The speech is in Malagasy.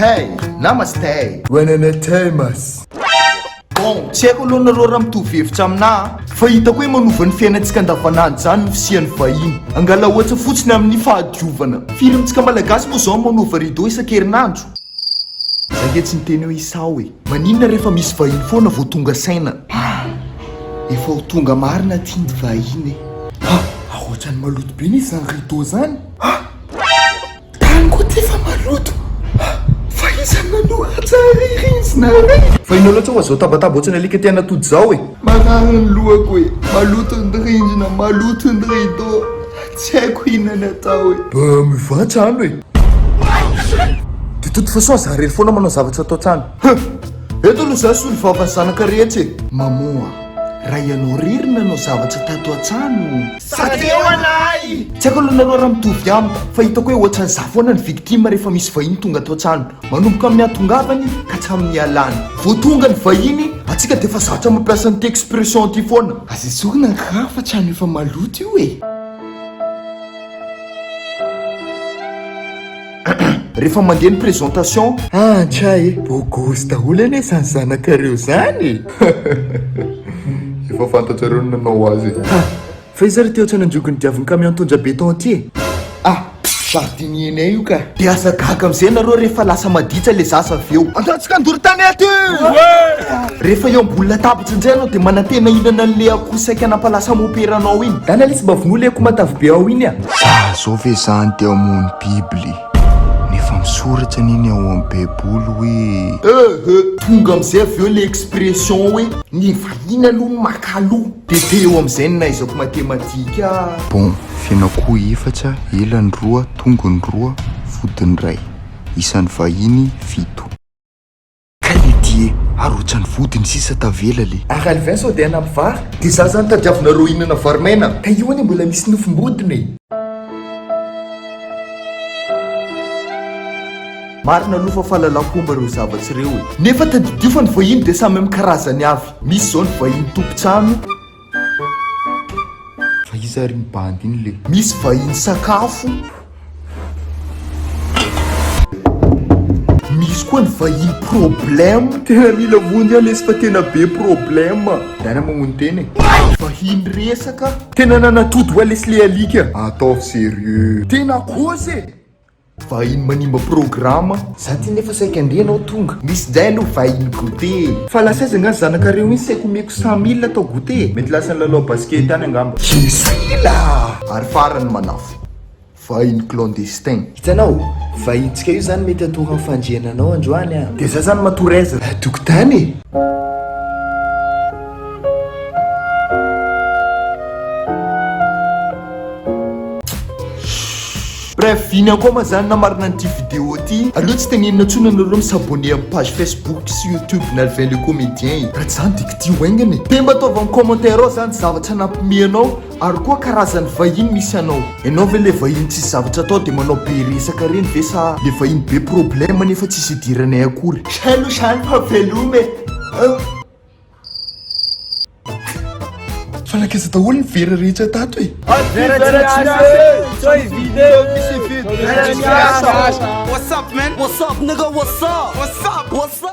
Hey! Namaste! Wananatemas. Bon, tsy haiko aloha nareo raha mitovy hevitra aminà a! Fa hitako hoe manova ny fiainantsika andavanandro izany ny fisian'ny vahiny. Angala ohatsa fotsiny amin'ny fahadiovana. Firy amintsika malagasy moa izao no manova rideau isan-kerinandro? Za nge tsy niteny hoe isaho e! Maninona rehefa misy vahiny foana vao tonga saina? Ah! Efa ho tonga marina aty ny vahiny e! Ah! Ohatran'ny maloto be nisy izany rideau izany! Ah! Tany koa ty fa maloto. Fa iza no nanoratra ary rindrina re? Fa inona loatra hoa zao tabataba ohatrany alika te hanatody zao e? Marary ny lohako e, maloto ny rindrina, maloto ny rideau, tsy haiko inona ny atao e. Bah mivaha trano e! De toute façon za rery foana manao zavatra ato an-trano. Huh! Eto aloha za solovavan'ny zanaka rehetra e! Maman a, raha ianao rery nanao zavatra tato an-trano. Sateo anay! Tsy haiko aloha nareo raha mitovy amiko fa hitako hoe ohatran'ny za foana ny victime rehefa misy vahiny tonga ato an-trano. Manomboka amin'ny hahatongavany ka hatramin'ny hialany. Vao tonga ny vahiny, antsika dia efa zatra mampiasa an'ity expression ity foana. Aza esorina ny kiraro fa trano efa maloto io e! Rehefa mandeha ny présentation. Antra e! Beau gosse daholo anie zany zanakareo zany e! Efa fantatrareo ny nanao azy e! Ha! Fa iza ry ty ohatran'ny andrioko ny diavin'ny camion mitondra béton ty e? Ah! Jardinier-nay io ka! Dia aza gaga amin'izay nareo rehefa lasa maditra le zaza avy eo. Andao tsika handoro tanety! Rehefa eo ambony latabatra indray ianao dia manantena hihinana an'le akoho saika nampalasa mopera anao iny. Dana lesy mba vonoa le akoho matavy be ao iny a! Za zao ve zany te hamono bibly nefa misoratra anie ny ao amin'ny baiboly hoe. Ehe! Tonga amizay avy eo le expression hoe ny vahiny aloha no maka aloha de teo amizay no nahaizako matematika. Bon, fen'akoho efatra, elany roa, tongony roa, vodiny iray. Isan'ny vahiny fito. Kay le ty e! Ary ohatran'ny vodiny sisa tavela le. Ary Alvin sao dia hanampy vary? Dia za zany tadiavinareo hihinana vary maina? Ka io anie mbola misy nofom-bodiny e! Marina aloha fa fahalalako-pomba ireo zavatra ireo e! Nefa tadidio fa ny vahiny dia samy amin'ny karazany avy. Misy izao ny vahiny tompon-trano. Fa iza ary iny bandy iny le? Misy vahiny sakafo. Misy koa ny vahiny problème. Tena mila vonjy aho lesy fa tena be problème. Dana mamono tena e. Vahiny resaka. Tena nanatody hoa lesy le alika. Ataovy sérieux. Tena kôzy e. Vahiny manimba programa. Za ty nefa saika andeha enao tonga. Misy njay aloha vahiny goûter e. Fa lasa aiza nga zanakareo iny saika omeko 100 mille atao goûter e. Mety lasa nilalao basket any angamba. Je suis là! Ary farany manafo. Vahiny clandestin. Hitanao, vahintsika io zany mety hatory amin'ny fandriananao androany an. Dia za zany matory aiza? Tokotany e. Bref, iny ihany koa ma zany namarina an'ity vidéo ty. Aleo tsy tenenina intsony anareo mi-s'abonner amin'ny page Facebook sy YouTube n'Alvin le comédien e. Raha tsy zany dia kitiho haingana e. Dia mba ataovy amin'ny commentaire ao zany zavatra nampime anao ary koa karazan'ny vahiny misy anao. Ianao ve le vahiny tsisy zavatra atao dia manao be resaka reny ve sa le vahiny be problème nefa tsisy idiranay akory. Zay aloha zany fa veloma e. Fa nankaiza daholo ny vera rehetra tato e? Vera tsy miasa e! Tsy vide! Vera tsy miasa! What's up man? What's up nigga? What's up? What's up? What's up?